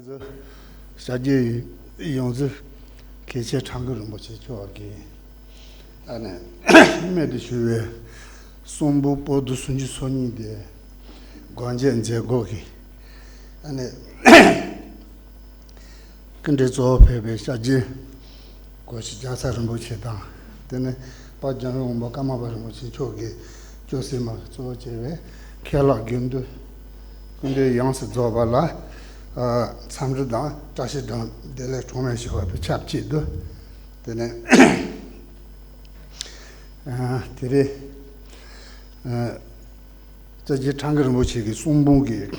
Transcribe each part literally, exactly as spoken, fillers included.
ཞབས་རྗེས་ཡོངས་འཛིན་མཁན་ཆེན་ཁྲ་འགུ་རིན་པོ་ཆེ་མཆོག་གིས་ཨ་ནི་རྨད་དུ་བྱུང་བའི་གསུང་འབུམ་པོ་ཏི་སུམ་ཅུ་སོ་གཉིས་དེ་སྒོ་འབྱེད་མཛད་སྒོ་གི་ཨ་ནི་སྐུ་མགྲོན་གཙོ་བོ་ཕེབས་པའི་ཞབས་རྗེས་གོ་ཤྲི་རྒྱལ་ཚ་རིན་པོ་ཆེ་དང་། དེ་ནས་དཔལ་རྒྱལ་བའི་དབང་པོ་ཀརྨ་པ་རིན་པོ་ཆེ་མཆོག་གིས་སྐྱོད་སྲིད་མ་གཙོ་བོ་བྱས་པའི་མཁན་སློབ་དགེ་འདུན་སྐུ་མགྲོན་ཡོངས་སུ་རྫོགས་པ་ལ་འཚམས་འདྲི་དང་བཀྲ་ཤིས་དང་བདེ་ལེགས་གྲངས་མེད་ཞུ་བ་དང་ཆབས་ཅིག་ཏུ། དེ་ནས་དེ་རིང་རྩ་ཆེན་ཁྲ་འགུ་རིན་པོ་ཆེ་གི་གསུང་འབུམ་གྱི་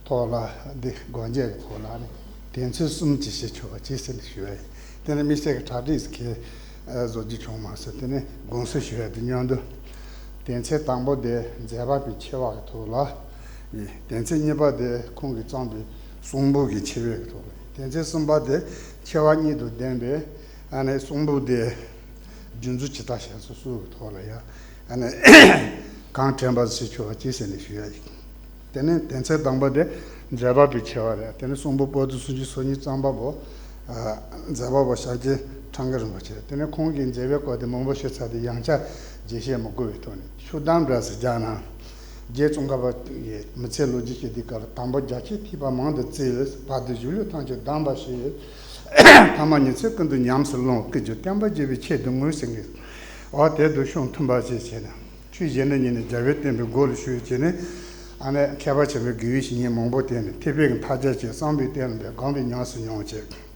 ཐོག་ལ་འདི་སྒོ་འབྱེད་ཀྱི་ཐོག་ལ་ནི་དོན་ཚན་གསུམ་ཅིག་བཤད་ཆོག་པ་ཅིག་ཟེར་ནས་ཞུ་བ་ཡིན། དེ་ནི་དམིགས་བསལ་གྱི་གྲ་སྒྲིག་གི་བཟོ་རྒྱུ་བྱུང་མ་ཟད། དེ་ནི་དགོངས་སེལ་ཞུ་ཡ་དེ་མཉམ་དུ། དོན་ཚན་དང་པོ་དེ་མཛད་པ་པའི་ཆེ་བ་གི་ཐོག་ལ་ཡིན། དོན་ཚན་གཉིས་པ་དེ་ཁོང་གིས་བརྩམས་པའི་གསུང་འབུམ་གྱི་ཆེ་བའི་གི་ཐོག་ལ་ཡིན། དོན་ཚན་གསུམ་པ་དེ་ཆེ་བ་གཉིས་དང་ལྡན་པའི་ཨ་ནི་གསུང་འབུམ་དེ་རྒྱུན་འཛུགས་ཇི་ལྟར་བྱས་སོ་སོ་གི་ཐོག་ལ་ཡ་ཨ་ནི་གང་དྲན་པ་བྱེད་ཆོག་པ་ཅིག་ཟེར་ནས་ཞུ་ཡ་ཡིན། དེ་ནས་དོན་ཚན་དང་པོ་དེ་མཛད་པ་པའི་ཆེ་བ་རེད། དེ་ནས་གསུང་འབུམ་པོ་ཏི་སུམ་ཅུ་སོ་གཉིས་བརྩམས་པ་པོ་ཨ་མཛད་པ་པོ་ཞབས་རྗེས་ཁྲ་འགུ་རིན་པོ་ཆེ། དེ་ནས་ཁོང་གིས་མཛད་པའི་སྐོར་དེ་མང་པོ་ཞུ་ཚར་ཏེ་ཡང་བསྐྱར་རྒྱས་བཤད་མི་དགོས་པའི་ཐོག་ནས་ཤོག་གྲངས་འདྲ་ཟེར་རྒྱག་ན། རྗེ་ཙོང་ཁ་པ་ཡི་མི་ཚེའི་ལོ་རྒྱུས་ཀྱི་འདི་སྐབས་ལ་དང་པོ་རྒྱ་ཆེར་ཐོས་པ་མང་དུ་བཙལ། བར་དུ་གཞུང་ལུགས་ཐམས་ཅད་གདམས་པར་བྱས། ཐ་མ་ཉི་ཚེ་ཀུན་ཏུ་ཉམས་སུ་བླངས། སྐུ་རྒྱུ་བསྟན་པ་རྒྱས་པའི་ཆེད་དུ་ངོས་ཟིན་གྱི། འོ་དེ་དུ་ཤོང་མཐུན་པ་ཞེས་བྱས་ན། ཆོས་བཞིན་དུ་ཉིད་ནི་རྒྱལ་བའི་བསྟན་པའི་སྒོ་ལ་ཞུགས་བྱས་ནས། ཨ་ནི་མཁས་པ་ཆེན་པོའི་དགེ་བའི་བཤེས་གཉེན་མང་པོ་བསྟེན་ནས་ཐེག་པའི་མཐར་སྦྱར་གྱི་བསམ་པའི་རྟེན་ལ་འབད་སྒོམ་པའི་ཉམས་སུ་མྱོང་བྱས།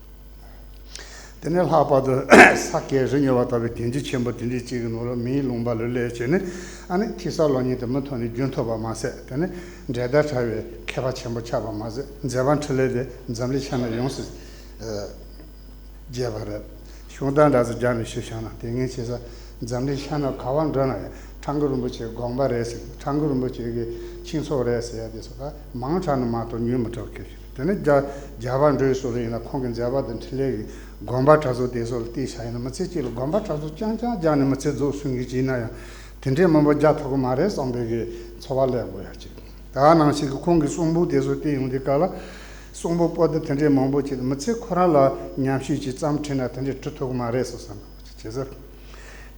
དེ་ནས་ལྷག་པར་དུ་ས་དགེ་རི་ཉུལ་བ་ལྟ་བུའི་དོན་གྱི་ཆེན་པོ་དེ་འདྲའི་གཅིག་གི་ནང་ལ་མིའི་ལུང་པ་ལ་སླེབས་བྱས་ནས། ཨ་ནི་ཐོས་བསམ་སློབ་གཉེར་དུ་མུ་མཐུད་ནས་རྒྱུན་ཐུབ་པ་མ་ཟད། དེ་ནས་འབྲེལ་ཟླ་བྲལ་བའི་མཁས་པ་ཆེན་པོ་ཆགས་པ་མ་ཟད། མཛད་པ་འཕྲིན་ལས་དེ་འཛམ་གླིང་ཤར་ནུབ་ཡོངས་སུ་རྒྱས་པ་རེད། ཤོག་གྲངས་འདྲ་ཟེར་རྒྱག་ནས་ཞུས་བཞག་ན། དེ་སྔའི་ཆེ་ས་འཛམ་གླིང་ཤར་ནུབ་ག་བར་འགྲོ་ན་ཡང་ཁྲ་འགུ་རིན་པོ་ཆེའི་དགོངས་པ་རེད་ཟེར། ཁྲ་འགུ་རིན་པོ་ཆེ་གི་ཆོས་ཚོགས་རེད་ཟེར་ཡ་དེ་ཚོ་ད་མང་དྲགས་ན་མ་གཏོགས་ཉུང་མི་དྲགས་ཀི། དེ་ནས་རྒྱ་རྒྱ་བལ་འབྲུག་སོགས་ལ་ཡིན་ན་ཁོང་གི་མཛད་པ་དང་འཕྲིན་ལས་ཀྱི་དགོངས་པ་དྲག་ཚོ་དེ་ཚོ་ལ་བལྟས་བཞག་ཡིན་ན། མི་ཚེ་གཅིག་ལ་དགོངས་པ་དྲག་ཚོ་རྐྱང་རྐྱང་རྒྱག་ནས་མི་ཚེ་རྫོགས་སོང་གི་བྱས་ན་ཡང་། དེ་འདྲའི་མང་པོ་རྒྱག་ཐུབ་ཀྱི་མ་རེད་བསམ་པའི་གི་ཚོར་བ་སླེབས་དགོས་ཡ་ཅིག། ད་ནང་བཞིན་གྱི་ཁོང་གི་གསུང་འབུམ་དེ་ཚོ་བལྟས་ཡོང་དུས་སྐབས་ལ། གསུང་འབུམ་པོ་ཏི་དེ་འདྲའི་མང་པོ་ཅིག་མི་ཚེ་ཁོ་རང་ལ་ཉམས་ཞིབ་ཅིག་བརྩམས་བྲིས་ན་དེ་འདྲའི་འབྲི་ཐུབ་ཀྱི་མ་རེད་བསམ་བསམ་པ་ཅིག་བྱས་ཟེར།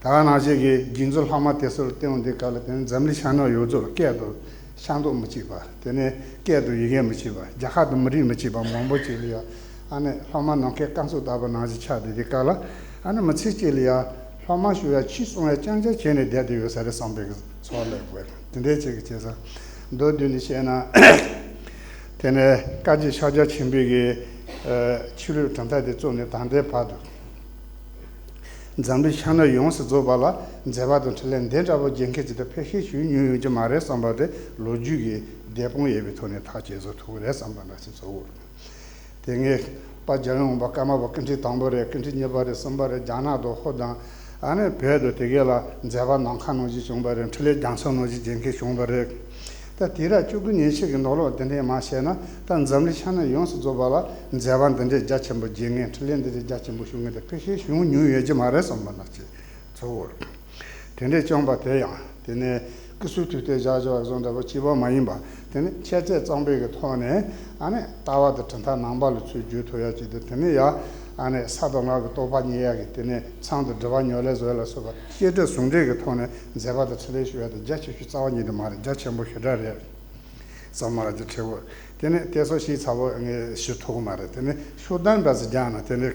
ད་ནང་བཞིན་གྱི་རྗེ་བཙུན་སློབ་མ་དེ་ཚོ་ལ་བལྟས་ཡོང་དུས་སྐབས་ལ། དེ་ནི་འཛམ་གླིང་ཤར་ནུབ་ཡོངས་རྫོགས་ལ་སྐད་དང་ཤ་མདོག་མི་གཅིག་པ། དེ་ནས་སྐད་དང་ཡི་གེ་མི་གཅིག་པ། རྒྱལ་ཁབ་དང་མི་རིགས་མི་གཅིག་པ་མང་པོ་ཅིག་ལ་ཡང་ཨ་ནི་སློབ་མ་ནམ་མཁའི་སྐར་ཚོགས་ལྟ་བུ་ནང་བཞིན་ཆགས་བསྡད་དུས་སྐབས་ལ། ཨ་ནི་མི་ཚེ་གཅིག་ལ་ཡང་སློབ་མ་ཞུ་ཡ་ཆོས་གསུང་ཡ་རྐྱང་རྐྱང་བྱས་ནས་བསྡད་དེ་ཡོད་ས་རེད་བསམ་པའི་ཚོར་བ་སླེབས་དགོས། དེ་འདྲའི་ཅིག་གི་བྱས་ཙང་མདོར་བསྡུས་ནས་བཤད་ན། དེ་ནས་བཀའ་བརྒྱུད་ཕྱག་རྒྱ་ཆེན་པོའི་གི་ཆོས་ལུགས་གྲུབ་མཐའ་དེ་བཙུགས་ནས་ད་ལྟའི་བར་དུ། འཛམ་གླིང་ཤར་ནུབ་ཡོངས་སུ་རྫོགས་པ་ལ་མཛད་པ་དང་འཕྲིན་ལས་འདི་འདྲ་པོ་རྒྱས་མཁན་ཅིག་ཏུ་ཕལ་ཆེར་བྱུང་མྱོང་ཡོད་ཀྱི་མ་རེད་བསམ་པ་དེ་ལོ་རྒྱུས་ཀྱི་དེད་དཔོན་ཡོད་པའི་ཐོག་ནས་ཐག་བཅད་བཟོ་ཐུབ་ཀྱི་རེད་བསམ་པ་འདྲ་ཞིག་ཚོར། དེ་སྔའི་དཔལ་རྒྱལ་བའི་དབང་པོ་ཀརྨ་པ་སྐུ་ཕྲེང་དང་པོ་རེད། སྐུ་ཕྲེང་གཉིས་པ་རེད། གསུམ་པ་རེད། རྒྱ་ནག་དང་ཧོར་དང་ཨ་ནི་བོད་དུ་དེ་གས་ལ་མཛད་པ་ནམ་མཁའ་ནང་བཞིན་བྱུང་བ་རེད། འཕྲིན་ལས་རྒྱ་མཚོ་ནང་བཞིན་རྒྱས་མཁན་བྱུང་བ་རེད། ད་དུས་རབས་བཅུ་དགུ་ཉི་ཤུ་གི་ནང་ལོགས་དེ་འདྲས་མ་བྱས་ན། ད་འཛམ་གླིང་ཤར་ནུབ་ཡོངས་སུ་རྫོགས་པ་ལ་མཛད་པ་འདི་འདྲས་རྒྱ་ཆེན་པོ་རྒྱས་མཁན། འཕྲིན་ལས་འདི་འདྲས་རྒྱ་ཆེན་པོ་ཞུ་མཁན་དེ་ཕལ་ཆེར་བྱུང་མྱོང་ཡོད་ཀྱི་མ་རེད་བསམ་པ་ནང་བཞིན་ཚོར། དེ་འདྲས་བྱུང་བ་དེ་ཡང་དེ་ནས་སྐུ་གསུང་ཐུགས་རྟེན་བཞག་བཞག་བཟོ་འདྲ་པོ་གཅིག་པོ་མ་ཡིན་པ། དེ་ནས་འཆད་རྩོད་གཙང་པའི་གི་ཐོག་ནས་ཨ་ནི་ལྟ་བ་དང་གྲུབ་མཐའ་ནང་པ་ལ་ཚུར་བསྒྱུར་ཐུབ་ཡ་ཅིག་དང་། དེ་ནས་ཡང་ཨ་ནི་ས་དང་ལམ་གྱི་རྟོགས་པ་རྙེད་ཡ་གི། དེ་ནས་མཚམས་དང་སྒྲིབ་པ་ཉམས་ལེན་བཟོ་ཡ་ལ་སོགས་པ་བཤད་སྒྲུབ་ཟུང་འབྲེལ་གྱི་ཐོག་ནས་མཛད་པ་དང་འཕྲིན་ལས་ཞུ་ཡ་དེ་རྒྱ་ཆེ་ཤོས་རྩ་བ་ཉིད་དུ་མ་རེད། རྒྱ་ཆེན་པོ་ཞེ་དྲག་རེད། ཙམ་མ་ར་ཅིག་ཁྲེལ་བོ། དེ་ནས་དེ་ཚོ་ཞིག་ཚ་བོ་ངས་ཞུ་ཐུབ་ཀྱི་མ་རེད། དེ་ནས་ཤོག་གྲངས་འདྲ་ཟེར་རྒྱག་ན། དེ་ནས་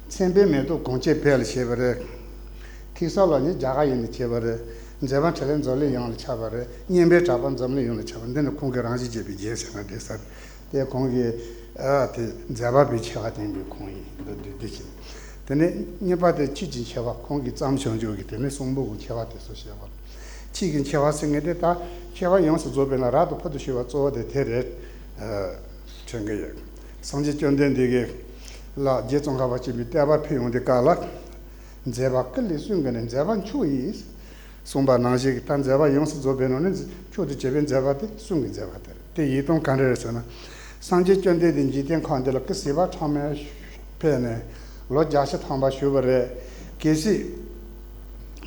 མཚན་དཔེ་མེ་ཏོག་གངས་ཅན་བོད་ལ་བྱས་པ་རེད། ཐོས་བསམ་སློབ་གཉེར་རྒྱ་གར་ཡུལ་ནས་བྱས་པ་རེད། མཛད་པ་འཕྲིན་ལས་འཛམ་གླིང་ཡོངས་ལ་ཁྱབ་པ་རེད། སྙན་པའི་གྲགས་པ་འཛམ་གླིང་ཡོངས་ལ་ཁྱབ་པ། འདི་ནི་ཁོང་གི་རང་བཞིན་བརྗོད་པའི་རྒྱན་ཟེར་ན་འགྲིག་ས་རེད། དེ་ཁོང་གི་ཨ་དེ་མཛད་པ་པའི་ཆེ་བ་བསྟན་པའི་ཁོང་ཡིན། འདི་འདི་འདི་བྱས། དེ་ནས་གཉིས་པ་དེ་ཆོས་ཀྱི་ཆེ་བ། ཁོང་གིས་བརྩམས་བྱུང་ཆོས་ཀྱི། དེ་ནས་གསུང་འབུམ་གྱི་ཆེ་བ་དེ་ཚོ་བཤད་པ། ཆོས་ཀྱི་ཆེ་བ་ཟེར་མཁན་དེ་ད་ཆེ་བ་ཡོངས་སུ་རྫོགས་པའི་ནང་རབ་ཏུ་ཕུལ་དུ་ཞུགས་པ་གཙོ་བོ་དེ་དེ་རེད། ཨ་དྲན་གྱི་ཡོད། སངས་རྒྱས་བཅོམ་ལྡན་འདས་ཀྱིས་ལ་རྗེ་ཙོང་ཁ་པ་ཆེན་པོའི་བསྟན་པ་ཕུལ་ཡོང་དུས་སྐབས་ལ། མཛད་པ་སྐུ་ལས་གསུང་གི་ནི་མཛད་པ་མཆོག་ཡིན། གསུངས་པ་ནང་བཞིན་གྱི། ད་མཛད་པ་ཡོངས་སུ་རྫོགས་པའི་ནང་ནས་མཆོག་ཏུ་གྱུར་པའི་མཛད་པ་དེ་གསུང་གི་མཛད་པ་དེ་རེད། དེ་ཡིད་དུ་གང་འདྲ་རེད་ཟེར་ན། སངས་རྒྱས་བཅོམ་ལྡན་འདས་འཇིག་རྟེན་ཁམས་འདི་ལ་སྐུ་ཟེར་བ་ཚང་མས་ཕེབས་ནས་ལོ་བརྒྱད་ཅུ་ཐམ་པ་བཞུགས་པ་རེད། གལ་སྲིད་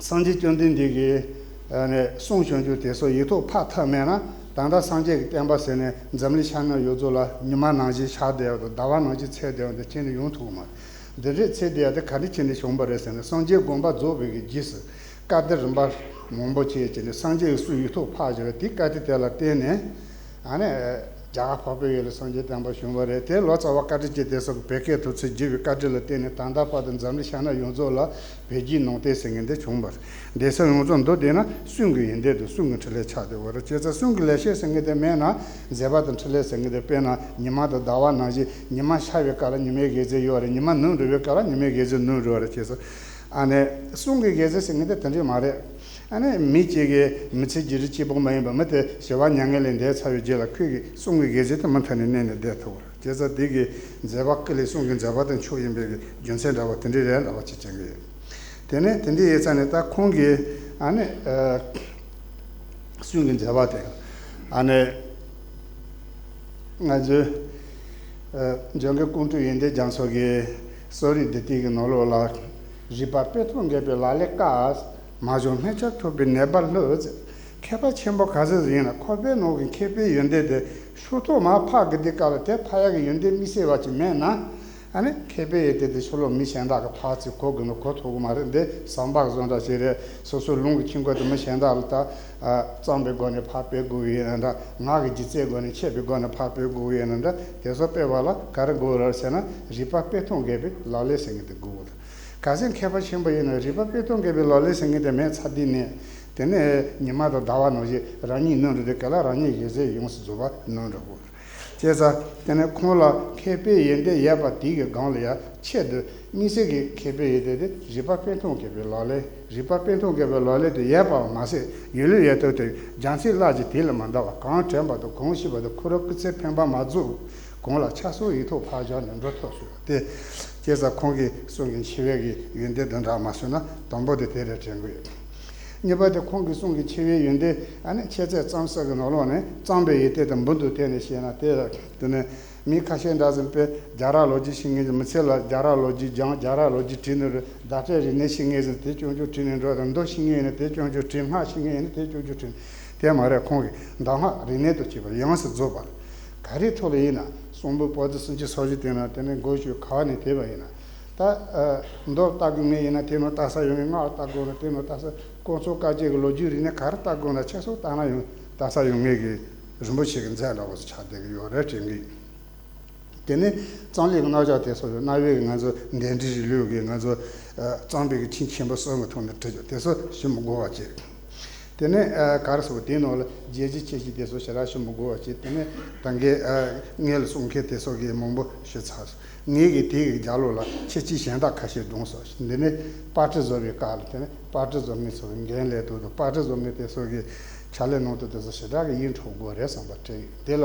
སངས་རྒྱས་བཅོམ་ལྡན་འདས་ཀྱིས་ ནས་གསུང་བྱང་ཆུབ་དེ་སོགས་ཡིག་ཐོག་ཕབ་ཐུབ་མེད་ན། ད་ལྟ་སངས་རྒྱས་ཀྱི་བསྟན་པ་ཟེར་ནས་འཛམ་གླིང་ཤར་ནུབ་ཡོངས་རྫོགས་ལ་ཉི་མ་ནང་བཞིན་ཤར་བསྡད་པ་དང་ཟླ་བ་ནང་བཞིན་ཚེས་བསྡད་པ་འདི་ཁྱེད་ནས་ཡོང་ཐུབ་ཀྱི་མ་རེད། འདི་འདྲའི་ཚེ་འདི་ཡང་དེ་ག་འདྲ་བྱས་ནས་བྱུང་བ་རེད་ཟེར་ན། སངས་རྒྱས་དགོངས་པ་རྫོགས་པའི་གི་རྗེས་སུ་བཀའ་སྡེ་རིམ་པ་མང་པོ་བྱས་བྱས་ནས་སངས་རྒྱས་ཀྱི་གསུང་ཡིག་ཐོག་ཕབ་བཞག་པའི་དེའི་བཀའ་སྡེ་དེ་ལ་བརྟེན་ནས། ཨ་ནི་རྒྱ་གར་འཕགས་པའི་ཡུལ་ལ་སངས་རྒྱས་བསྟན་པ་བྱུང་བ་རེད། དེ་ལོ་ཙཱ་བ་བཀའ་དྲིན་ཅན་དེ་ཚོ་གི་བོད་སྐད་དུ་ཚུར་བསྒྱུར་བའི་བཀའ་དྲིན་ལ་བརྟེན་ནས་ད་ལྟ་བར་དུ་འཛམ་གླིང་ཤར་ནུབ་ཡོངས་རྫོགས་ལ་བོད་བརྒྱུད་ནང་བསྟན་ཟེར་མཁན་འདི་བྱུང་བ་རེད། སྡེ་ཚན་ཡོངས་རྫོགས་མདོར་བསྡུས་ན་གསུང་གི་ཡོན་ཏན་དང་གསུང་གི་འཕྲིན་ལས་ཆགས་བསྡད་པ་རེད། བྱས་ཙང་གསུང་གི་ལེགས་བཤད་ཟེར་མཁན་དེ་མེད་ན་མཛད་པ་དང་འཕྲིན་ལས་ཟེར་མཁན་དེ། དཔེར་ན་ཉི་མ་དང་ཟླ་བ་ནང་བཞིན། ཉི་མ་ཤར་བའི་སྐབས་ལ་ཉི་མའི་དགེ་མཚན་ཡོད་རེད། ཉི་མ་ནུབ་འགྲོ་བའི་སྐབས་ལ་ཉི་མའི་དགེ་མཚན་ནུབ་འགྲོ་བ་རེད། བྱས་ཙང་ཨ་ནི་གསུང་གི་དགེ་མཚན་ཟེར་མཁན་དེ་དེ་འདྲ་མ་རེད། ཨ་ནི་མི་གཅིག་གིས་མི་ཚེ་རྒྱུན་རིང་སྐྱིད་པོ་མ་ཡིན་པ། མི་དེ་ཞི་བ་མྱ་ངན་ལས་འདས་ཚར་བའི་རྗེས་ལ་ཁོས་ཀྱི་གསུང་གི་དགེ་མཚན་དེ་མུ་མཐུད་ནས་གནས་ནས་བསྡད་ཐུབ་པ་རེད། བྱས་ཙང་དེ་གི་མཛད་པ་ཀུན་ལས་གསུང་གི་མཛད་པ་དང་མཆོག་ཡིན་པའི་གི་རྒྱུ་མཚན་འདྲ་བ་དེ་འདྲ་རེད་འདྲ་བ་ཅིག་བྱེད་ཀྱི་ཡོད། དེ་ནས་དེ་འདྲ་ཡིན་ཙང་ནས་ད་ཁོང་གིས་ཨ་ནི་ཨ་གསུང་གི་མཛད་པ་དེ་ཨ་ནི་ང་ཚོའི་ཨ་འཇམ་མགོན་ཀོང་སྤྲུལ་ཡོན་ཏན་རྒྱ་མཚོ་གི་གསོ་རིག་བདུད་རྩི་གི་ནང་ལོགས་ལ། རིག་པ་དཔེ་ཐོག་འགེལ་པའི་ལག་ལེན་དཀའ། མ་བྱུང་སྨན་ཆ་ཐུབ་པའི་ནད་པ་ལྷོད། མཁས་པ་ཆེན་པོ་ག་ཚོད་ཡིན་ན་ཁོག་པའི་ནང་གི་མཁས་པའི་ཡོན་ཏན་དེ་ཕྱོགས་གཏོགས་མར་འཕག་གི། དེ་སྐབས་ལ་དེ་འཕག་ཡག་གི་ཡོན་ཏན་དམིགས་བསལ་བ་ཅིག་མེད་ན། ཨ་ནི་མཁས་པའི་ཡོན་ཏན་དེ་ཕྱི་ལོགས་མི་གཞན་དག་གིས་ཕར་ཚུར་གོ་དགོས་ན་གོ་ཐུབ་ཀྱི་མ་རེད། འདི་ཟམ་པ་བཟོ་འདྲ་ཞིག་རེད། སོ་སོའི་ལུང་གི་ཁྱིམ་སྐོར་དུ་མི་གཞན་དག་ལ་ད་ཨ་རྩོམ་པའི་སྒོ་ནས་ཕར་སྤེལ་དགོས་ཀྱི་ཡོད་ན་འདྲ། ངག་གི་སྒྱུ་རྩལ་སྒོ་ནས་འཆད་པའི་སྒོ་ནས་ཕར་སྤེལ་དགོས་ཀྱི་ཡོད་ན་འདྲ། དེ་ཚོ་སྤེལ་བ་ལ་ག་རེ་དགོས་རེད་ཟེར་ན། རིག་པ་དཔེ་ཐོག་འགེལ་པའི་ལག་ལེན་ཟེར་མཁན་དེ་དགོས་ཀྱི་འདུག་གལ་སྲིད་མཁས་པ་ཆེན་པོ་ཡིན་ན་རིག་པ་དཔེ་ཐོག་འགེལ་པའི་ལག་ལེན་ཟེར་མཁན་དེ་མེད་ཚར་དུས་ནས། དེ་ནས་ཉི་མ་དང་ཟླ་བ་ནང་བཞིན་རང་ཉིད་ནུབ་འགྲོ་དུས་སྐབས་ལ་རང་ཉིད་དགེ་མཚན་ཡོངས་སུ་རྫོགས་པ་ནུབ་འགྲོ་གི། བྱས་ཙང་དེ་ནས་ཁོང་ལ་མཁས་པའི་ཡོན་ཏན་ཡོད་པ་དེ་གི་སྒང་ལ་ཡང་ཆེད་དུ་དམིགས་བསལ་གྱི་མཁས་པའི་ཡོན་ཏན་དེ་རིག་པ་དཔེ་ཐོག་འགེལ་པའི་ལག་ལེན། རིག་པ་དཔེ་ཐོག་འགེལ་པའི་ལག་ལེན་དེ་ཡོད་པ་མ་ཟད་ཡོད་ལུགས་ཡོད་ཐབས་དེ་རྒྱལ་མཚན་ལགས་ཀྱིས་དེ་ལས་མ་འདའ་བར་གང་དྲན་པ་དང་གང་ཤེས་པ་དང་ཁོ་རང་སྐུ་ཚེ་འཕེན་པ་མ་རྫོགས་གོང་ལ་ཕྱག་སྲོལ་ཡིག་ཐོག་ཕར་བཞག་ནས་འགྲོ་ཐུབ་སོང་བ་སྟེ། བྱས་ཙང་ཁོང་གི་གསུང་གི་ཆེ་བའི་གི་ཡོན་ཏན་དེ་འདྲ་མ་གསུངས་ན་དང་པོ་དེ་དེ་རེད་དྲན་གི་ཡོད། གཉིས་པ་དེ་ཁོང་གི་གསུང་གི་ཆེ་བའི་ཡོན་ཏན། ཨ་ནི་འཆད་རྩོད་རྩོམ་གསུམ་གི་ནང་ལོགས་ནས་རྩོམ་པའི་ཡོན་ཏན་དེ་འབུར་དུ་བཏོན་ནས་བཤད་ན་དེ་དེ་ནས། མི་ཁ་ཤས་འདྲ་ཟིན་པས་རྒྱ་ར་ལོ་རྒྱུས་ཤེས་མཁན་གྱི་མི་ཚེ་ལ་རྒྱ་ར་ལོ་རྒྱུས་སྦྱངས། རྒྱ་ར་ལོ་རྒྱུས་བྲིས་ནས་རེད། བརྡ་སྤྲོད་རིག་གནས་ཤེས་མཁན་ཟིན་དེ་ཅུང་ཅུང་བྲིས་ནས་འགྲོ་དང་། མདོ་ཤེས་མཁན་ཡིན་ན་དེ་ཅུང་ཅུང་བྲིས། སྔགས་ཤེས་མཁན་ཡིན་ན་དེ་ཅུང་ཅུང་བྲིས། དེ་མ་རེད། ཁོང་གིས་གདམས་ངག་རིག་གནས་དང་བཅས་པ་ཡོངས་སུ་རྫོགས་པ་ག་རེའི་ཐོག་ལ་ཡིན་ན། གསུང་འབུམ་པོ་ཏི་སུམ་ཅུ་སོ་བཞི་དེ་ན་དེ་ནས་འགོ་བཙུགས་ག་བ་ནས་བལྟས་པ་ཡིན་ན། ད་ཨ་མདོར་ལྟ་དགོས་ངེས་ཡིན་ན་དེ་ནང་ལྟ་ས་ཡོང་ངེས། སྔགས་ལྟ་དགོས་ན་དེ་ནང་ལྟ་ས། ཀུན་རྫོབ་བཀའ་བརྒྱད་ཀྱི་ལོ་རྒྱུས་རིག་གནས་ག་རེ་ལྟ་དགོས་ན་ཆ་ཚང་ལྟ་ན་ཡང་ལྟ་ས་ཡོང་ངེས་ཀྱི་རིན་པོ་ཆེ་གི་མཛད་འདྲ་བོ་ཞིག་ཆགས་བསྡད་ཀྱི་ཡོད་རེད་དྲན་གི། དེ་ནས་རྩོམ་ལུས་ཀྱི་རྣམ་གཞག་དེ་ཚོ་ཡང་གནའ་བོའི་གི་ང་ཚོ་འདན་འབྲི་རིང་ལུགས་ཀྱི་ང་ཚོ་ཨ་རྩོམ་པའི་གི་ཆོས་ཆེན་པོ་གསུམ་གྱི་ཐོག་ནས་བྲིས་ཡོད། དེ་ཚོ་ཞུ་མི་དགོས་པ་བྱས། དེ་ནས་ཨ་ག་རེ་ཟེར། དེའི་ནང་ལ་རྒྱལ་སྤྱིའི་ཁྱད་ཆོས་དེ་ཚོ་ཞེ་དྲག་ཞུ་མི་དགོས་པ་བྱས། དེ་ནས་ད་གིན་ཨ་སྔོན་ལ་གསུང་མཁན་དེ་ཚོ་གིས་མང་པོ་ཞུས་ཚར་སོང་། ངས་ཀྱིས་དེ་གི་རྒྱབ་ལོགས་ལ་ཁྱད་ཆོས་གཞན་དག་ཁ་ཤས་བགྲངས་སོང་། འདི་ནི་པར་སྐྲུན་བཟོ་བའི་སྐབས་ལ་དེ་ནི་པར་སྐྲུན་བཟོ་མཁན་ཚོ་གི་འགན་ལེན་དུ་དང་། པར་སྐྲུན་བཟོ་མཁན་དེ་ཚོ་གི་ཕྱག་ལས་གནང་དུ་དེ་ཚོ་ཞེ་དྲག་གི་ཡིད་འཕྲོག་དགོས་རེད་བསམ་པ་དྲན་ཡོད། དེ་ལ་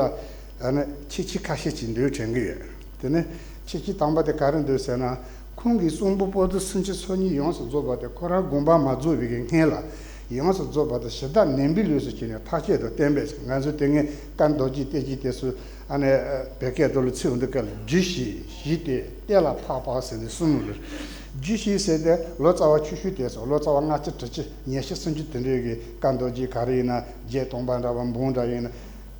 ཨ་ནི་ཁྱད་ཆོས་ཁ་ཤས་ཅིག་འདུག་དྲན་གི་ཡོད། དེ་ནི་ཁྱད་ཆོས་དང་པོ་དེ་ག་རེ་འདུག་ཟེར་ན། ཁོང་གིས་གསུང་འབུམ་པོ་ཏི་སུམ་ཅུ་སོ་གཉིས་ཡོངས་སུ་རྫོགས་པ་དེ་ཁོ་རང་དགོངས་པ་མ་རྫོགས་པའི་གི་སྔོན་ལ་ཡོངས་སུ་རྫོགས་པ་དེ་ཞི་བདག་ནན་པའི་ལུགས་སུ་བྱས་ནས་ཐག་བཅད་དང་གཏན་འབེབས་ཟེར། ང་ཚོ་དེ་སྔའི་བཀའ་མདོ་རྒྱུད་བསྟན་བཅོས་དེ་ཚོ་ཨ་ནི་བོད་སྐད་དུ་ལ་ཚུར་འདི་སྐད་ལ་རྒྱུད་བཞི་ཞི་སྟེ་གཏེར་ལ་ཕབ་པ་ཟེར་ནས་གསུངས་ནོ་རེད། རྒྱུད་བཞི་ཟེར་དེ་ལོ་ཙཱ་བ་ཆོས་ཞུ་དེ་ཚོ། ལོ་ཙཱ་བ་ལྔ་བཅུ་དྲུག་ཅུ་ཉི་ཤུ་སུམ་ཅུ་དེ་འདྲའི་གི་བཀའ་མདོ་རྒྱུད་ག་རེ་ཡིན་ན། བརྒྱད་སྟོང་པ་འདྲ་བ་འབུམ་འདྲ་ཡིན་ན།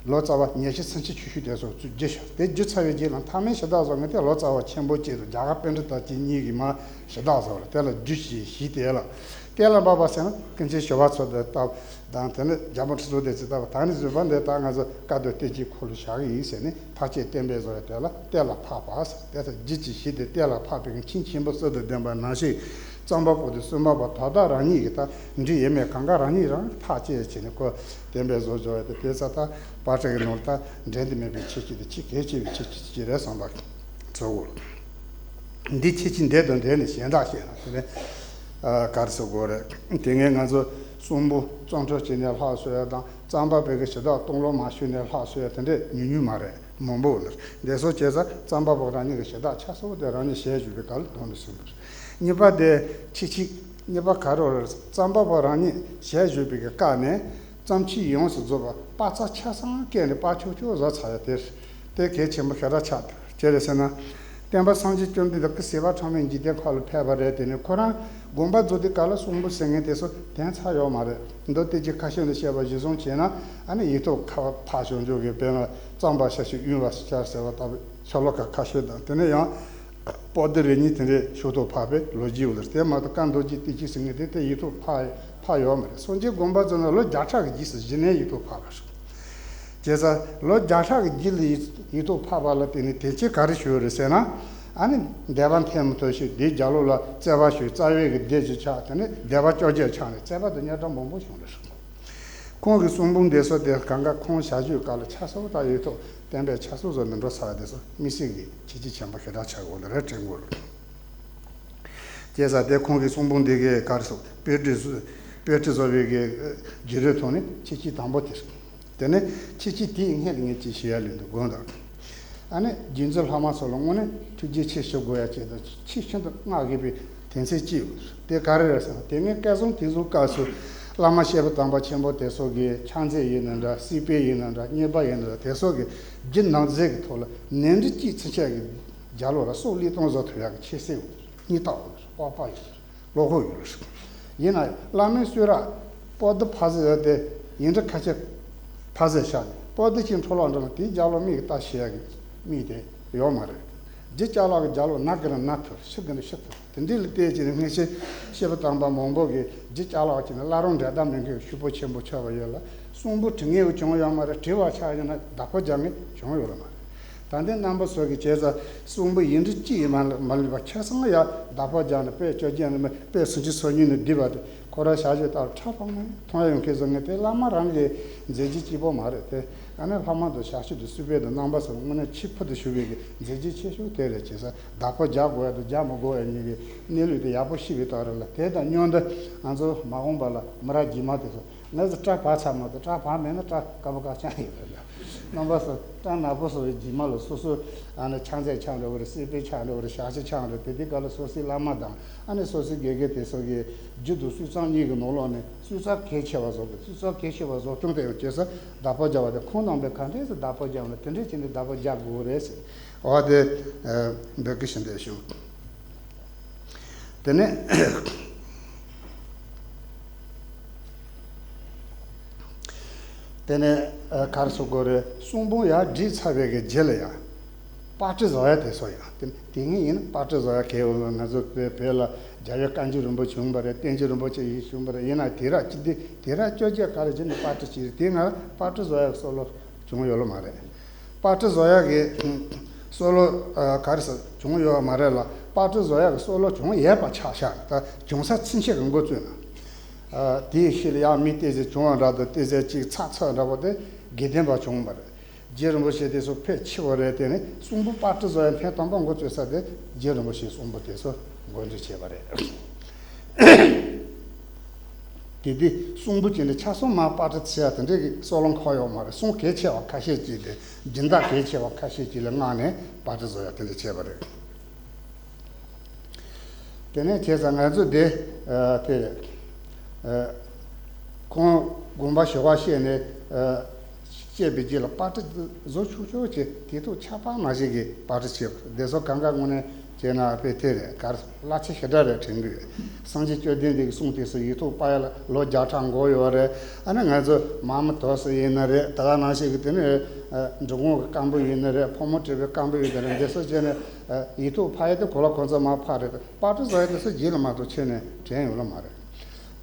ལོ་ཙཱ་བ་ཉི་ཤུ་སུམ་ཅུ་ཆོས་ཞུ་དེ་ཚོ་ཚུར་བསྒྱུར་ཤག་དེ་བསྒྱུར་ཚར་བའི་རྗེས་ལ་མཐའ་མའི་ཞུ་དག་བཟོ་མཁན་དེ་ལོ་ཙཱ་བ་ཆེན་པོ་གཅིག་དང་རྒྱ་གར་པཎྜི་ཏ་གཅིག་གཉིས་ཀྱིས་མར་ཞུ་དག་བཟོ་བ་རེད། དེ་ལ་རྒྱུད་བཞི་ཞི་དེ་ལ། གཏེར་ལ་ཕབ་པ་ཟེར་ན་ཀུན་མཁྱེན་ཞི་བ་འཚོ་དེ་ལྟ་བུ་དང་། དེ་ནས་རྒྱལ་པོ་ཁྲི་སྲོང་ལྡེ་བཙན་ལྟ་བུ། ད་ནི་བཟོད་པ་འདི་ད་ང་ཚོ་བཀའ་མདོ་བསྟན་བཅོས་ཁོ་ལ་བཞག་གི་ཡིན་ཟེར་ནས་ཐག་བཅད་གཏན་འབེབས་བཟོ་བ་དེ་ལ་གཏེར་ལ་ཕབ་པ་ཟེར། དེ་ལྟར་རྒྱུད་ཀྱི་གཞི་དེ་གཏེར་ལ་ཕབ་པའི་ཆོས་ཆེན་པོ་གསུམ་དང་ལྡན་པ་ནང་བཞིན། རྩོམ་པ་པོ་དེ་གསུམ་པ་པོ་དོ་བདག་རང་ཉིད་ཀྱིས་ད་འབྲི་ཡས་མེད། གང་ག་རང་ཉིད་རང་ཐག་བཅད་བྱས་ནས་ཁོ་གཏན་འབེབས་བཟོ་བཟོ་བ་དེ། དེ་ཚ་ད་པར་སྐྲུན་གྱི་ནང་ལ་ད་འགྲན་དུ་མེད་པའི་ཁྱད་ཆོས་དེ་ཆེས་གལ་ཆེ་བའི་ཁྱད་ཆོས་ཅིག་རེད་བསམ་པ་ཚོར་གོ། འདི་ཁྱད་ཆོས་འདི་དང་འབྲེལ་ནས་གཞན་དག་བཤད་ན་དེ་ནས་ཨ་ག་རེ་ཟེར་དགོས་རེད། དེ་སྔའི་ང་ཚོ་གསུང་འབུམ་རྩོམ་འཕྲོ་བྱས་ནས་ལྷག་བཟོ་ཡ་དང་། རྩོམ་པ་པོའི་གི་ཞུ་དག་སྟོང་ལོ་མ་ཞུས་ནས་ལྷག་བཟོ་ཡ་དེ་འདྲས་ཉུང་ཉུང་མ་རེད། མང་པོ་ཡོད་ནི་རེད། འདི་ཚོ་བྱས་ཙང་རྩོམ་པ་པོ་རང་ཉིད་ཀྱི་ཞུ་དག་ཆ་ཚང་པོ་དེ་རང་ཉིད་ཞལ་བཞུགས་པའི་སྐབས་ལ་གཏོང་དུ་སོན་པ་རེད། གཉིས་པ་དེ་ཁྱད་ཆོས་གཉིས་པ་ག་རེ་རེད། རྩོམ་པ་པོ་རང་ཉིད་ཞལ་བཞུགས་པའི་གི་སྐབས་ནས་རྩོམ་ཆོས་ཡོངས་སུ་རྫོགས་པ་པར་རྩ་ཆ་ཚང་བཀལ་ནས་པར་ཆོག་ཆོག་བཟོ་ཚར་ཡ་དེ་རེད། དེ་གལ་ཆེན་པོ་ཞེ་དྲག་ཆགས་འདུག་ཅི་རེད་ཟེར་ན། སྟོན་པ་སངས་རྒྱས་བཅོམ་ལྡན་འདས་ཀྱི་ཟིལ་པ་ཕྲེང་བའི་འཇིག་རྟེན་ཁམས་ལ་ཕེབས་པ་རེད། དེ་ནས་ཁོ་རང་དགོངས་པ་རྫོགས་དུས་སྐབས་ལ་གསུང་འབུམ་ཟེར་མཁན་དེ་ཚོ་དོན་ཚར་ཡོད་མ་རེད། མདོ་སྡེ་རྒྱུད་ཁ་ཤས་ལ་བཤད་པ་གཞིར་བཟུང་བྱས་ན། ཨ་ནི་ཡིག་ཐོག་ཁ་བ་ཕར་བྱུང་རྒྱུ་གི་དཔེར་ན་གཙང་པ་ཤ་ཤེད་གཡུང་བ་ཤ་ཟེར་བ་ལྟ་བུ་ཤོ་ལོ་ཀ་ཁ་ཤས་དང་། དེ་ནས་ཡང་པོ་ཏི་རེ་གཉིས་དེ་འདྲའི་ཤོ་ཐོག་ཕར་པའི་ལོ་རྒྱུས་ཡོད་རེད། དེ་མ་གཏོགས་བཀའ་མདོ་རྒྱུད་སྡེ་རྒྱུད་ཟེར་མཁན་དེ་དེ་ཡིག་ཐོག་ཕར་ཕར་ཡོད་མ་རེད། སངས་རྒྱས་དགོངས་པ་རྫོགས་ནས་ལོ་བརྒྱ་ཕྲག་གི་རྗེས་སུ་གཞི་ནས་ཡིག་ཐོག་ཕར་པ་རེད། བྱས་ཙང་ལོ་བརྒྱ་ཕྲག་གི་རྗེས་ལ་ཡིག་ཡིག་ཐོག་ཕར་པ་ལ་བརྟེན་ནས་དོན་ཆེན་ག་རེ་ཞུས་རེད་ཟེར་ན། ཨ་ནི་སྡེ་པ་མཐའ་མི་ཐོན་ཞིག་སྡེ་རྒྱ་ལོ་ལ་བརྩེ་བ་ཞུས། རྩ་བའི་གི་སྡེ་བཞི་ཆགས། དེ་ནས་སྡེ་པ་བཅོ་བརྒྱད་ཆགས་ནས་བརྩེ་བ་དང་རྙོག་དྲ་མང་པོ་བྱུང་རེད། ཁོང་གི་གསུང་འབུམ་འདི་ཚོ་དེ་གང་ག་ཁོང་ཞལ་བཞུགས་སྐབས་ལ་ཆ་སོགས་དང་ཡོད་ཐོག་བསྟན་པའི་ཆ་སོགས་བཟོ་ནས་འགྲོ་ཚར་བ་དེ་ཚོ་དམིགས་བསལ་གྱི་ཁྱད་ཆོས་ཆེན་པོ་ཞེ་དྲག་ཆགས་ཡོད་རེད་དྲན་གྱི་ཡོད། བྱས་ཙང་དེ་ཁོང་གི་གསུང་འབུམ་འདི་གའི་ག་རེ་ཟེར་དཔེ་ཁྲིད་བཟོ་དཔེ་ཁྲིད་བཟོ་བའི་གི་བརྒྱུད་རིམ་ཐོག་ནས་ཁྱད་ཆོས་དང་པོ་དེ་རེད། དེ་ནས་ཁྱད་ཆོས་དེའི་སྔོན་ལ་ངས་ཅིག་ཞུ་ཡ་ལོས་འདུག་དགོངས་དག་ཨ་ནི་རྗེ་བཙུན་ལྷ་མོ་སོགས་ལ་དངོས་གནས་ཐུགས་རྗེ་ཆེ་ཞུ་དགོས་ཡ་ཆེད་དུ་ཆེས་ཤིན་ཏུ་བསྔགས་དགོས་པའི་དོན་ཚན་གཅིག་ཡོད། དེ་ག་རེ་རེད་ཟེར་ན། དེ་སྔའི་སྐལ་བཟང་དེ་ཚོའི་སྐབས་སུ་བླ་མ་སྐྱེས་བུ་དམ་པ་ཆེན་པོ་དེ་ཚོ་གི་ཕྱག་མཛོད་ཡིན་ན་འདྲ། སྲིད་པའི་ཡིན་ན་འདྲ། གཉེར་པ་ཡིན་ན་འདྲ། དེ་ཚོ་གི་རྒྱུད་ནང་གསེས་ཀྱི་ཐོག་ལ་ནོར་འཁྲུལ་གཅིག་ཚུན་ཆད་ཀྱི་རྒྱ་ལོ་ལ་སྲོག་བློས་གཏོང་བཟོ་ཐུབ་ཡག་གི་ཁྱད་གསོད་ཡོད། སྙིང་སྟོབས་ཡོད། དཔོག་པ་ཡོད། བློ་ཁོག་ཡོད། ཡིན་ན་ཡང་བླ་མའི་གསུང་རབ་པོ་ཏི་ཕ་ཟེར་ཡ་དེ་ཡིན་འདྲ་ཁ་ཆེ་ཕ་ཟེར་ཤག་ནས་པོ་ཏི་ཅིག་འཕྲོ་བརླག་འགྲོ་ན་དེའི་རྒྱ་ལོ་མིག་གིས་ལྟ་ཤེས་ཡ་གི་མི་དེ་ཡོད་མ་རེད། རྗེ་ཅ་ལག་གི་རྒྱ་ལོ་ན་གི་ན་ན་ཐུབ། ཤི་གི་ན་ཤི་ཐུབ། དེ་འདྲའི་ལ་བལྟས་ཀྱི་ནས་སྔ་ཕྱི་སྐྱེས་བུ་དམ་པ་མང་པོ་གིས་རྗེ་ཅ་ལག་གི་ནས་བླ་རུང་འབྲེལ་ཟླ་མི་མཁན་ཤུགས་པོ་ཆེན་པོ་ཆགས་པ་ཡོད་ལ། གསུང་འབུམ་བྲི་ངེས་བྱུང་ཡོད་མ་རེད། བྲི་བ་ཆགས་ཡོད་ན་བདག་པོ་རྒྱག་ངེས་བྱུང་ཡོད་ལ་མ་རེད། ད་ལྟའི་རྣམ་པ་ཚོ་གིས་བྱས་ཙང་གསུང་འབུམ་ཡིག་འབྲུ་གཅིག་ཡིན་མ་མ་ལུས་པ་ཁ་སང་ཡང་བདག་པོ་རྒྱག་ནས་དཔེ་བཅོ་བརྒྱད་ནས་དཔེ་སུམ་ཅུ་སོ་གཉིས་ནས་བསྡུས་པ་དེ་ཁོ་རང་ཞལ་བཞུགས་ལྟར་ཁྲ་ཕག་མོ་མཐོང་ཡ་ཡོང་མཁན་བཟོ་ངེས། དེ་བླ་མ་རང་གི་མཛད་རྗེས་གཅིག་པོ་མ་རེད་དེ། ཨ་ནི་ལྷག་མ་དུ་ཞལ་བཞུགས་དུ་གསུངས་པའི་དུ་རྣམ་པ་ཚོ་དངོས་གནས་ཆེས་ཕུལ་དུ་ཞུགས་པའི་གི་མཛད་རྗེས་ཆེ་ཤོས་དེ་རེད། བྱས་ཙང་བདག་པོ་རྒྱག་དགོས་ཡ་དང་རྒྱག་མི་དགོས་ཡ་གཉིས་ཀྱི་གནས་ལུགས་དེ་ཡག་པོ་ཤེས་པའི་ཐོག་རེད་ལ། དེ་དང་མཉམ་དུ་ང་ཚོ་མ་འོངས་པ་ལ་མི་རབས་རྗེས་མ་དེ་ཚོ། ང་ཚོ་སྐྲ་བག་ཚར་མ་གཏོགས། སྐྲ་བག་མེད་ན་སྐྲ་དཀར་པོ་དཀར་རྐྱང་ཡོད་རེད། རྣམ་པ་ཚོ་སྐྲ་ནག་པོ་བཟོ་བའི་རྗེས་མ་ལ་སོ་སོ་ཨ་ནི་ཕྱག་མཛོད་ཆགས་འགྲོ་གི་རེད། སྲིད་པའི་ཆགས་འགྲོ་གི་རེད། ཞག་ཤས་ཆགས་འགྲོ། དེ་དུས་སྐབས་ལ་སོ་སོའི་བླ་མ་དང་ཨ་ནི་སོ་སོའི་དགེ་རྒན་དེ་ཚོ་གིས་རྒྱུན་དུ་སུས་གཙང་གཉིས་ཀྱི་ནང་ལོགས་ནས་སུས་གཙང་གལ་ཆེ་བ་བཟོ་དགོས། སུས་གཙང་གལ་ཆེ་བ་བཟོ་སྟངས་དེ་ཡང་བྱས་ཙང་བདག་པོ་རྒྱག་པ་དེ་ཁོང་རྣམ་པས་ག་འདྲས་སེ་བདག་པོ་རྒྱག་ན་དེ་འདྲས་བྱས་ནས་བདག་པོ་རྒྱག་དགོས་རེད་ཟེར། འོ་དེ་འབོད་སྐུལ་ཞུ་འདོད་བྱུང་། དེ་ནས་དེ་ནས་ཨ་ག་རེ་ཟེར་དགོས་རེད། གསུང་འབུམ་ཡར་བསྒྲིགས་ཚར་བའི་གི་རྗེས་ལ་ཡང་པར་སྐྲུན་བཟོ་ཡ་དེ་ཚོ་ཡང་དེ་དེ་སྔོན་ཡིན་ན་པར་སྐྲུན་བཟོ་ཡ་གལ་ཡོད་ལ། ང་ཚོ་བོད་བོད་ལ་རྒྱལ་བའི་བཀའ་འགྱུར་རིན་པོ་ཆེ་བྱུང་བ་རེད། བསྟན་འགྱུར་རིན་པོ་ཆེ་ཡིན་བྱུང་བ་རེད། ཡིན་ན་དེ་ར་ཅི་དེ་དེ་ར་བཅོ་བརྒྱད་ག་རེ་བྱས་ནས་པར་སྐྲུན་བྱས་རེད། དེ་སྔ་པར་སྐྲུན་བཟོ་ཡ་གི་བསམ་བློ་བྱུང་ཡོད་ལ་མ་རེད། པར་སྐྲུན་བཟོ་ཡག་གི་བསམ་བློ་ག་རེ་ཟེར་བྱུང་ཡོད་མ་རེད་ལ། པར་སྐྲུན་བཟོ་ཡག་གི་བསམ་བློ་བྱུང་ཡོད་པ་ཆགས་ཤག་ད་བྱུང་ས་ཚུན་ཆད་ཀྱི་འགོ་བཙུགས་ན། དེའི་ཤུལ་ལ་ཡང་མི་ཏོག་ཙམ་བྱུང་བ་འདྲ་དང་ཏོག་ཙམ་ཅིག་ཚགས་ཚུད་འདྲ་པོ་དེ་དགེ་ལྡན་པ་བྱུང་བ་རེད། རྗེ་རིན་པོ་ཆེ་དེ་ཚོ་ཕལ་ཆེ་བ་རེད། དེ་ནི་གསུང་འབུམ་པར་སྐྲུན་བཟོ་ཡག་ཐེངས་དང་པོ་འགོ་བཙུགས་ས་དེ་རྗེ་རིན་པོ་ཆེའི་གསུང་འབུམ་དེ་ཚོ་འགོ་འཛུགས་བྱས་པ་རེད། དེ་དུས་གསུང་འབུམ་ཅིག་ནི་ཆ་ཚང་མ་པར་སྐྲུན་བྱེད་ཡ་དེ་འདྲའི་གི་སྲོལ་ལམ་ཁག་ཡོད་མ་རེད། གསུང་གལ་ཆེ་བ་ཁ་ཤས་ཅིག་དེ་སྦྱིན་བདག་གལ་ཆེ་བ་ཁ་ཤས་ཅིག་ལ་མངགས་ནས་པར་སྐྲུན་བཟོ་ཡ་དེ་འདྲ་བྱས་པ་རེད། དེ་ནས་བྱས་ཙང་ང་ཚོ་དེ་ཨ་དེ་ཨ་ཁོང་དགོངས་པ་ཞུ་བ་བཤད་ནས་ཨ་བཤད་པའི་རྗེས་ལ་པར་སྐྲུན་བཟོ་ཆོག་ཆོག་བྱས། དེ་ཐོག་ཆད་པ་མ་བཞག་གི་པར་སྐྲུན་བྱས་པ་རེད། དེ་ཚོ་གང་ག་དངོས་གནས་བྱས་ན་དཔེ་དེ་རེད། གར་གླ་ཆ་ཞེ་དྲག་རེད་དྲན་གི་ཡོད། སངས་རྒྱས་བཅོམ་ལྡན་འདས་ཀྱི་གསུང་དེ་ཚོ་ཡིག་ཐོག་པར་ཡ་ལ་ལོ་བརྒྱ་ཕྲག་འགོར་ཡོད་རེད། ཨ་ནི་ང་ཚོ་མ་མི་དོ་སི་ཡིན་ན་རེད། ད་ག་ནང་བཞིན་གྱི་དེ་ནི་འབྲི་གུང་གི་བཀའ་འབུམ་ཡིན་ན་རེད། ཕག་མོ་བྲིས་པའི་བཀའ་འབུམ་ཡིན་ན་རེད། འདི་ཚོ་བྱས་ནས་ཡིག་ཐོག་ཕར་ཡ་དེ་གོ་ལ་ཁོ་ཚོ་མར་ཕར་རེད། པར་སྐྲུན་བཟོ་ཡ་དེ་ཚོ་རྗེས་ལ་མ་གཏོགས་ཁྱོན་ནས་དྲན་ཡོད་ལ་མ་རེད།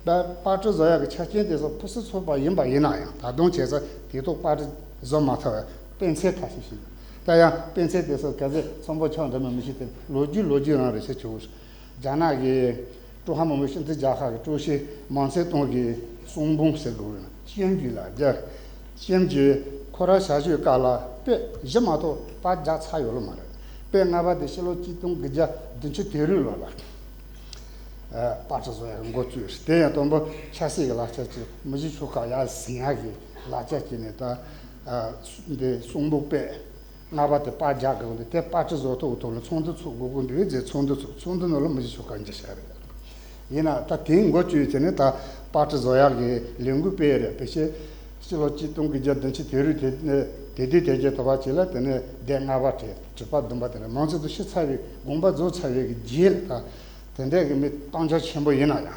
ད་པར་སྐྲུན་བཟོ་ཡག་གི་ཆ་རྐྱེན་དེ་ཚོ་ཕུན་སུམ་ཚོགས་པ་ཡིན་པ་ཡིན་ན་ཡང་ད་དུང་བྱས་ཙང་དེ་ཐོག་པར་སྐྲུན་བཟོ་མ་ཐུབ་པའི་དཔེ་མཚོན་ཁ་ཤས་ཤིག་ཡོད། ད་ཡང་དཔེ་མཚོན་དེ་ཚོ་ག་ཚོད་ཚང་པོ་ཆགས་འདུག་མིན་མི་ཤེས་ཏེ། ལོ་རྒྱུས་ལོ་རྒྱུས་རང་རེད་ཟེར་ཆོག་གི་རེད། རྒྱ་ནག་གི་ཀྲུང་ཧྭ་མི་དམངས་སྤྱི་མཐུན་རྒྱལ་ཁབ་ཀྱི་ཀྲུའུ་ཞི་མའོ་ཙེ་ཏུང་གི་གསུང་འབུམ་ཟེར་དགོས་ཀྱི་ཡོད་ན། བཅོས་བསྒྱུར་ལ་རྒྱ་བཅོས་བསྒྱུར་ཁོ་རང་ཞལ་བཞུགས་སྐབས་ལ་དཔེ་བཞི་མ་གཏོགས་པར་རྒྱག་ཚར་ཡོད་ལ་མ་རེད། དཔེ་ལྔ་པ་དེ་ཕྱི་ལོ་ཆིག་སྟོང་དགུ་བརྒྱ་བདུན་ཅུ་དོན་དྲུག་ལོ་ལ། ཨ་པར་སྐྲུན་བཟོ་ཡག་འགོ་བཙུགས། དེ་ཡང་དང་པོ་ཆབ་སྲིད་ཀྱི་ལག་ཆ་ཅིག་མི་རྗེ་ཆོས་དཀར་ཡར་ཟིན་ཡག་གི་ལག་ཆ་ཅིག་ནས་ད་ཨ་འདི་གསུང་འབུམ་དཔེ་ལྔ་པ་དེ་པར་རྒྱག་དགོས་འདུག་དེ་པར་སྐྲུན་བཟོ་ཐུབ་ཐུབ་ལ་ཚོགས་འདུ་ཚོགས་དགོས་ཀྱི་འདུག་ཟེར། ཚོགས་འདུ་ཚོགས། ཚོགས་འདུ་ནང་ལ་མི་རྗེ་ཆོས་དཀར་འཇུ་བཞག་རེད། ཡིན་ན་ད་དེ་འགོ་བཙུགས་བྱས་ནས་ད་པར་སྐྲུན་བཟོ་ཡག་གི་ལས་འགུལ་སྤེལ་རེད། ཕལ་ཆེར་ཕྱི་ལོ་ཆིག་སྟོང་དགུ་བརྒྱ་བདུན་ཅུ་དོན་དྲུག་དེ་ནས་ དེ་དུས་དེ་རྗེས་ཐོབ་པ་ཅིག་ལ་དེ་ནས་སྡེ་ལྔ་པ་བྲིས། དྲུག་པ་བདུན་པ་དེ་ནས་མང་ཚུལ་དུ་ཤི་ཚར་བའི་དགོངས་པ་རྫོགས་ཚར་བའི་རྗེས་ལ། ད་དེ་འདྲའི་གི་མི་སྟོང་ཆ་ཆེན་པོ་ཡིན་ན་ཡང་།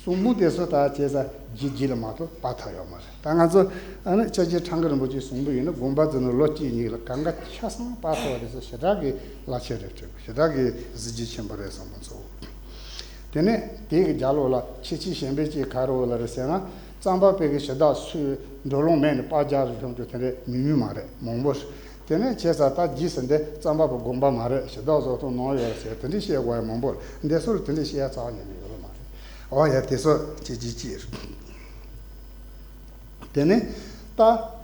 གསུང་འབུམ་དེ་ཚོ་ད་བྱས་ཙང་རྗེས་རྗེས་ལ་མ་གཏོགས་པར་ཐོན་ཡོད་མ་རེད། ད་ང་ཚོ་ཨ་ནི་སྐྱབས་རྗེ་ཁྲ་འགུ་རིན་པོ་ཆེའི་གསུང་འབུམ་ཡིན་ན་དགོངས་པ་རྫོགས་ནས་ལོ་གཅིག་གཉིས་ལ་གང་ག་ཆ་ཚང་པར་ཐོན་པ་དེ་ཚོ་ཞེ་དྲག་གི་རླབས་ཆེན་རེད་དྲན། ཞེ་དྲག་གི་གཟི་བརྗིད་ཆེན་པོ་རེད་བསམ་པ་ཚོ། དེ་ནས་དེའི་གི་རྒྱབ་ལོགས་ལ་ཁྱད་ཆོས་གཞན་པ་ཅིག་ག་རེ་ཡོད་ལ་རེད་ཟེར་ན། གཙང་པ་བོད་ཀྱི་གཞི་བདག་སུས་འགྲོ་ལོང་མེད་ནས་པར་རྒྱག་རུ་བྱུང་རྒྱུ་དེ་འདྲ་ཉུང་ཉུང་མ་རེད། མང་པོ་རེད། དེ་ནས་བྱས་ཙང་ད་རྗེས་སུ་འདི་གཙང་པ་བོ་དགོངས་པ་མ་རེད། གཞི་བདག་བཟོ་ཐོག་ནང་ཡོད་རེད་ཟེར་དེ་འདྲ་བཤད་དགོས་ཡ་མང་པོ་རེད། འདི་ཚོ་ལ་དེ་འདྲ་བཤད་ཡ་རྩ་བ་ཉིད་ནས་ཡོད་མ་རེད། འོ་ཡ་དེ་ཚོ་ཅི་ཅི་ཅི་རེད། དེ་ནས་ད་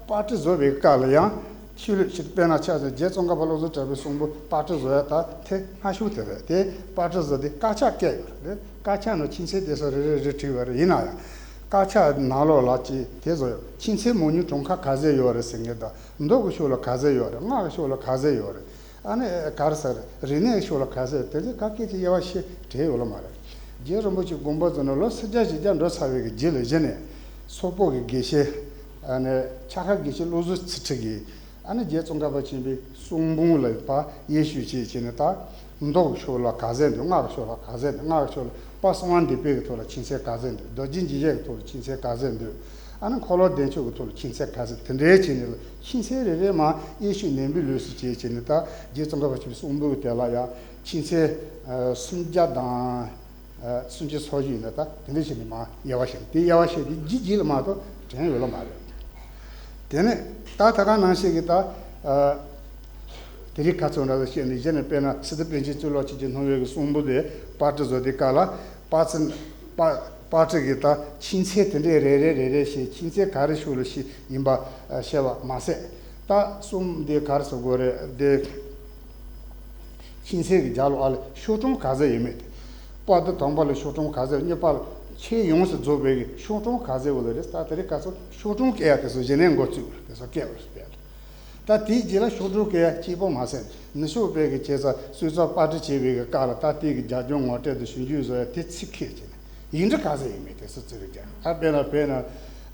པར་སྐྲུན་བཟོ་བའི་སྐབས་ལ་ཡང་ཆོས་ལུགས་ཕྱི་དཔེར་ན་ཆ་བཞག་རྗེ་ཙོང་ཁ་པ་བློ་བཟང་གྲགས་པའི་གསུང་འབུམ་པར་སྐྲུན་བཟོ་ཡ་ད་དེ་སྔ་ཤོས་དེ་རེད། དེ་པར་སྐྲུན་བཟོ་དེ་དཀར་ཆག་བཀལ་ཡོད་རེད། དཀར་ཆག་ནང་ཆོས་ཚན་དེ་ཚོ་རེ་རེ་རེ་བྲིས་པ་རེད། ཡིན་ན་ཡང་དཀར་ཆག་ནང་ལོགས་ལ་ཅིག་དེ་བཟོ་ཡོད། ཆོས་ཚན་མང་ཉུང་གྲངས་ཀ་ག་ཚད་ཡོད་རེད་ཟེར་མཁན་དང་། མདོ་གི་ཕྱོགས་ལ་ག་ཚད་ཡོད་རེད། སྔགས་ཀྱི་ཕྱོགས་ལ་ག་ཚད་ཡོད་རེད། ཨ་ནི་ག་རེ་ཟེར། རིག་གནས་ཀྱི་ཕྱོགས་ལ་ག་ཚད་དེ་ཚོ་ག་སྐད་ཅིག་དབྱེ་བ་ཕྱེ་བྲིས་ཡོད་ལ་མ་རེད། རྗེ་རིན་པོ་ཆེ་དགོངས་པ་རྫོགས་ནས་ལོ་སུམ་བརྒྱ་བཞི་བརྒྱ་འགྲོ་ཚར་བའི་གི་རྗེས་ལ་གཞི་ནས་སོག་པོ་གི་དགེ་བཤེས། ཨ་ནི་ཕྱག་མཁར་དགེ་བཤེས་བློ་བཟང་ཚུལ་ཁྲིམས་ཀྱིས་ཨ་ནི་རྗེ་ཙོང་ཁ་པ་ཆེན་པོའི་གསུང་འབུམ་ལ་ཕར་དབྱེ་ཞིབ་བྱས་བྱས་ནས། ད་མདོ་གི་ཕྱོགས་ལ་ག་ཚད་འདུག། སྔགས་ཀྱི་ཕྱོགས་ལ་ག་ཚད་འདུག། སྔགས་ཀྱི་ཕྱོགས་ལ་དཔལ་གསང་བ་འདུས་པའི་གི་ཐོག་ལ་ཆོས་ཚན་ག་ཚད་འདུག། རྡོ་རྗེ་འཇིགས་བྱེད་ཀྱི་ཐོག་ལ་ཆོས་ཚན་ག་ཚད་འདུག། ཨ་ནི་འཁོར་ལོ་བདེ་མཆོག་གི་ཐོག་ལ་ཆོས་ཚན་ག་ཚད། དེ་འདྲའི་བྱས་ནས་ལ་ཆོས་ཚན་རེ་རེ་མར་དབྱེ་ཞིབ་ནན་པོའི་ལུགས་སུ་བྱས་བྱས་ནས། ད་རྗེ་ཙོང་ཁ་པ་ཆེན་པོའི་གསུང་འབུམ་དེ་ལ་ཡང་ཆོས་ཚན་ཨ་སུམ་བརྒྱ་དང་ཨ་སུམ་ཅུ་སོ་བཞི་ཡིན་ན། ད་དེ་འདྲ་བྱས་ནས་མར་དབྱེ་བ་ཕྱེ། དེ་དབྱེ་བ་ཕྱེ་དེ་རྗེས་རྗེས་ལ་མ་གཏོགས་དྲན་ཡོད་ལ་མ་རེད། དེ་ནས་ད་ད་ག་ནང་བཞིན་གྱི་ད་ཨ་དེ་རིང་ཁ་ཚོན་འདྲ་བོ་བཤད་ནས། གཞི་ནས་དཔེར་ན་སི་ཏུ་པཎ་ཆེན་གཙུག་ལག་ཆོས་ཀྱི་སྣང་བའི་གི་གསུང་འབུམ་དེ་པར་སྐྲུན་བཟོ་དུས་སྐབས་ལ་པར་སྐྲུན་པར་པར་སྐྲུན་གྱི་ད་ཆོས་ཚན་དེ་འདྲའི་རེ་རེ་རེ་རེ་བྱས། ཆོས་ཚན་ག་རེ་ཕྱོགས་ལ་ཕྱེ་ཡིན་པ་ཨ་བཤད་པ་མ་ཟད། ད་གསུང་འདི་ག་རེ་ཟེར་དགོས་རེད། འདི་ཆོས་ཚན་གྱི་རྒྱབ་ལོགས་ཨ་ལ་ཤོག་གྲངས་ག་ཚད་ཡོད་མེད་དེ། པར་དེ་དང་པོ་ལ་ཤོག་གྲངས་ག་ཚད། གཉིས་པ་ལ་ཆེས་ཡོངས་སུ་རྫོགས་པའི་གི་ཤོག་གྲངས་ག་ཚད་ཡོད་ལ་རེད། ད་དེ་རིང་ཁ་ཚོན་ཤོག་གྲངས་བཀལ་ཡ་དེ་ཚོ་གཞི་ནས་འགོ་བཙུགས་དེ་ཚོ་བཀལ་བ་རེད། ད་དེའི་རྗེས་ལ་ཤོག་གྲངས་བཀལ་ཡ་གཅིག་པོ་མ་ཟད། ནུབ་ཕྱོགས་པའི་གི་བྱས་ཙང་སྲོལ་རྩ་པར་སྐྲུན་བྱས་པའི་གི་སྐབས་ལ་ད་དེའི་གི་རྒྱབ་ལྗོངས་ངོ་སྤྲོད་དང་ཞིབ་འཇུག་བཟོ་ཡ་དེ་ཚིག་ཁེལ་བྱས་ནས་ཡིག་འབྲུ་ག་ཚད་ཡོད་མེད་དེ་ཚོ་རྩིས་རེ་རྒྱག། ད་དཔེར་ན་དཔེར་ན་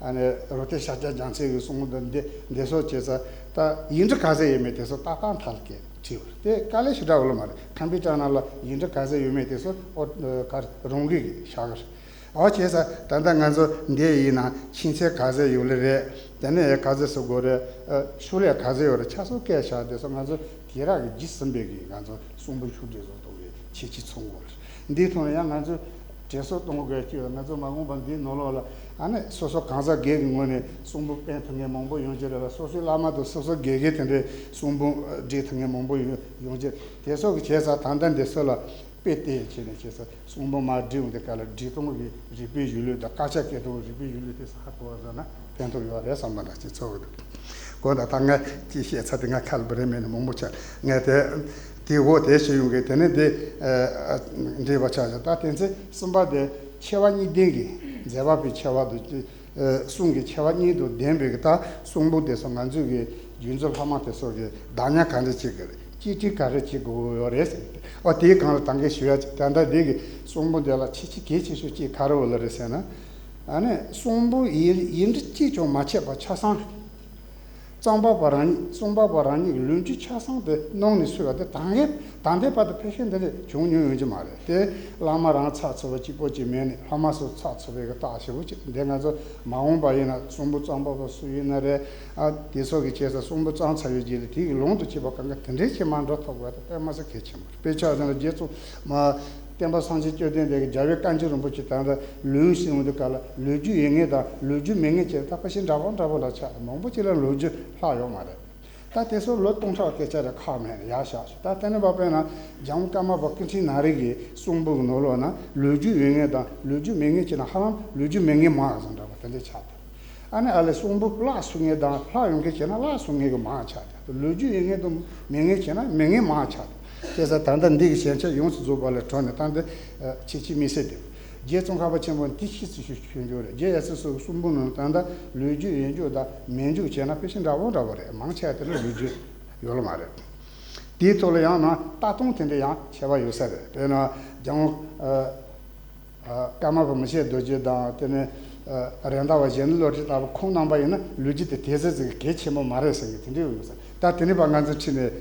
ཨ་ནི་རོ་ཏི་ཤཱཀྱ་རྒྱལ་མཚན་གྱི་གསུང་འདི་འདི་སོགས་བྱས་ཙང་ད་ཡིག་འབྲུ་ག་ཚད་ཡོད་མེད་དེ་ཚོ་ཏག་ཏག་མཐའ་ལ་བཀལ་བྲིས་པ་རེད། དེ་དཀའ་ལས་ཞེ་དྲག་ཡོད་ལ་མ་རེད། ཁམ་པུ་ཊར་ནང་ལ་ཡིག་འབྲུ་ག་ཚད་ཡོད་མེད་དེ་ཚོ་ཨོ་ག་རེ་རང་འགུལ་གྱིས་བཞག་གི་རེད། འོ་བྱས་ཙང་ད་ལྟ་ང་ཚོ་འདི་ཡིན་ན་ཆོས་ཚན་ག་ཚད་ཡོད་ལེ་རེད། དེ་ནས་ག་ཚད་ཟེར་དགོས་རེད། ཨ་ཕྱོགས་ལས་ག་ཚད་ཡོད་རེད། ཆ་ཚང་བཀལ་བཞག་དེ་ཚོ་ང་ཚོ་དུས་རབས་ཀྱི་བརྒྱུད་ཟིན་པའི་གི་ང་ཚོ་གསུང་འབུམ་ཤོག་དྲིལ་བཟོ་གཏོང་བའི་ཁྱད་ཆོས་མཚོན་དགོས་རེད། འདིའི་ཐོག་ནས་ཡང་ང་ཚོས་དྲན་གསོ་གཏོང་དགོས་ཀྱི་ཡོད། ང་ཚོ་མ་འོངས་པ་འདིའི་ནང་ལོགས་ལ་ཨ་ནི་སོ་སོ་གང་ཟག་སྒེར་གྱི་ངོས་ནས་གསུང་འབུམ་སྤེལ་ཐུབ་མཁན་མང་པོ་ཡོང་གི་རེད་ལ། སོ་སོའི་བླ་མ་དང་སོ་སོ་དགེ་རྒན་དེ་འདྲའི་གསུང་འབུམ་སྒྲིག་ཐུབ་མཁན་མང་པོ་ཡོང་ཡོང་གི་རེད། དེ་སོགས་ཀྱི་བྱས་ཙང་ད་ལྟ་འདི་ཚོ་ལ་དཔེ་དེ་བྱས་ནས་བྱས་ཙང་གསུང་འབུམ་མར་བསྒྲིགས་འོང་དུས་སྐབས་ལ་སྒྲིག་སྟངས་ཀྱི་རིག་པའི་གཞུང་ལུགས་དང་དཀར་ཆག་བཀལ་སྟངས་ཀྱི་རིག་པའི་གཞུང་ལུགས་དེ་ཚོ་ཧ་གོ་བ་བཟོ་ན་ཕན་ཐོགས་ཡོད་རེད་བསམ་པ་འདྲ་ཅིག་ཚོར་གི་འདུག། གོ་ད་ལྟ་ངས་ཅིག་བཤད་ཚར་དེ་ང་ཁ་ལ་བ་རེ་མེད་ནས་མང་པོ་ཆགས། ངས་དེ་དེ་འོག་དེ་ཞུ་ཡོང་གི། དེ་ནས་དེ་འགྲེལ་པ་ཆགས་ཡོད། ད་དེ་ཚེ་གསུམ་པ་དེ་ཆེ་བ་གཉིས་ལྡན་གྱི་མཛད་པ་པོའི་ཆེ་བ་དང་། ཨ་གསུང་གི་ཆེ་བ་གཉིས་དང་ལྡན་པའི་གི་ད་གསུང་འབུམ་དེ་ཚོ་ང་ཚོས་གི་རྒྱུན་འཛིན་ལྷག་མ་དེ་ཚོ་གི་བདག་ཉར་ག་འདྲ་བྱེད་དགོས་རེད། གཅེས་སྤྲས་ག་རེ་བྱེད་དགོས་ཡོད་རེད་ཟེར་ཏེ། ཨོ་དེའི་སྒང་ལ་ད་གིན་ཞུ་ཡ་ཅིག། ད་ལྟ་འདི་གི་གསུང་འབུམ་དེ་ལ་ཆེས་ཆེས་གལ་ཆེ་ཤོས་གཅིག་ག་རེ་ཡོད་ལ་རེད་ཟེར་ན། ཨ་ནི་གསུང་འབུམ་ཡིག་ཡིག་འབྲུ་གཅིག་ཀྱང་མ་ཆད་པ་ཆ་ཚང་། གཙང་པ་པ་རང་ཉིད་གསུང་པ་པ་རང་ཉིད་ཀྱི་ལོ་རྒྱུས་ཆ་ཚང་དེ་གནང་ནས་གསོལ་བ་དེ་ད་གིན་ད་ལྟའི་བར་དུ་ཕལ་ཆེར་འདི་འདྲ་བྱུང་མྱོང་ཡོང་གི་མ་རེད་དེ། བླ་མ་རང་ཚགས་ཚུད་པ་གཅིག་པོ་གཅིག་མེད་ནས་ལྷག་མ་སོགས་ཚགས་ཚུད་པའི་གི་རྟགས་ཞེ་པོ་ཅིག། འདི་ང་ཚོ་མ་འོངས་པ་ཡིན་ན་གསུང་འབུམ་གཙང་པ་པ་སུ་ཡིན་ན་རེད། ཨ་དེ་སོགས་ཀྱི་བྱས་ཙང་གསུང་འབུམ་བརྩམས་ཚར་བའི་རྗེས་ལ་དེ་གི་ལུང་དང་བཅས་པ་གང་ག་དེ་འདྲའི་ཆེད་མ་འགྲོ་ཐུབ་དགོས་ད་དཔེ་མ་སྲིད་གལ་ཆེན་པོ་རེད། དཔེ་ཆ་བཞག་ན་རྗེ་ཙོང་མ་བསྟན་པ་སངས་རྒྱས་བཅོམ་ལྡན་འདས་ཀྱི་རྒྱལ་བའི་བཀའ་འགྱུར་རིན་པོ་ཆེ་ད་ལྟ་ལུང་གསན་འོང་དུས་སྐབས་ལ་ལོ་རྒྱུས་ཡོད་མཁན་དང་ལོ་རྒྱུས་མེད་མཁན་བྱས་ད་ཕལ་ཆེར་འདྲ་པོ་འདྲ་པོ་འདྲ་ཆགས། མང་པོ་ཅིག་ལ་ལོ་རྒྱུས་ལྷག་ཡོད་མ་རེད། ད་དེ་ཚོ་ལོ་སྟོང་ཕྲག་སྐད་ཆ་རེད། ཁག་མེད་ཡར་བཞག་ཞུ། ད་དེ་ནས་བབ་པས་ན་རྒྱལ་དབང་ཀརྨ་པ་ཀུན་མཁྱེན་ནཱ་རོ་གི་གསུང་འབུམ་གྱི་ནང་ལོགས་ན་ལོ་རྒྱུས་ཡོད་མཁན་དང་ལོ་རྒྱུས་མེད་མཁན་བྱས་ན་ཧ་ལམ་ལོ་རྒྱུས་མེད་མཁན་མང་བ་བཟོ་འདྲ་པོ་དེ་འདྲ་ཆགས་འདུག། ཨ་ནི་ཨ་ལས་གསུང་འབུམ་བཀླགས་ཚུགས་མཁན་དང་བཀླགས་ཡོང་མཁན་བྱས་ན་བཀླགས་ཚུགས་མཁན་གྱི་མང་ཆགས་འདུག། ལོ་རྒྱུས་ཡོད་མཁན་དང་མེད་མཁན་བྱས་ན་མེད་མཁན་མང་ཆགས་འདུག། བྱས་ཙང་ད་ལྟ་འདི་གི་ཞན་ཆ་ཡོངས་སུ་རྫོགས་པ་ལ་གྲོལ་ནས་ད་འདི་ཁྱད་ཆོས་དམིགས་བསལ་འདུག། རྗེ་ཙོང་ཁ་པ་ཆེན་པོ་འདི་ཤེས་སུ་ཞུ་ཞུ་རྒྱུ་རེད། རྗེ་ཡབ་སྲས་སོགས་ཀྱི་གསུང་འབུམ་ནང་ད་ལྟ་ལོ་རྒྱུས་ཡོད་རྒྱུ་དང་མེད་རྒྱུ་བྱས་ན་ཕལ་ཆེར་འདྲ་པོ་འདྲ་པོ་རེད། མང་ཆེ་བ་དེ་ལ་ལོ་རྒྱུས་ཡོད་ལ་མ་རེད། དེའི་ཐོག་ལ་ཡང་ན་ལྟ་སྟངས་དེ་འདྲ་ཡང་ཁྱད་པར་ཡོད་ས་རེད། དཔེར་ན་རྒྱལ་དབང་ཨ་ཨ་ཀརྨ་པ་མི་ཕྱེད་རྡོ་རྗེ་དང་དེ་ནས་ རེད་མདའ་བ་གཞན་བློ་གྲོས་ལྟ་བུ་ཁོང་རྣམ་པ་ཡིན་ན་ལོ་རྒྱུས་དེ་དེ་ཟེར་ཟེར་གི་གལ་ཆེན་པོ་མ་རེད་ཟེར་གི་དེ་འདྲ་ཡོད་ས། ད་དེ་ནས་ཕར་ང་ཚོ་ཁྲིད་ནས་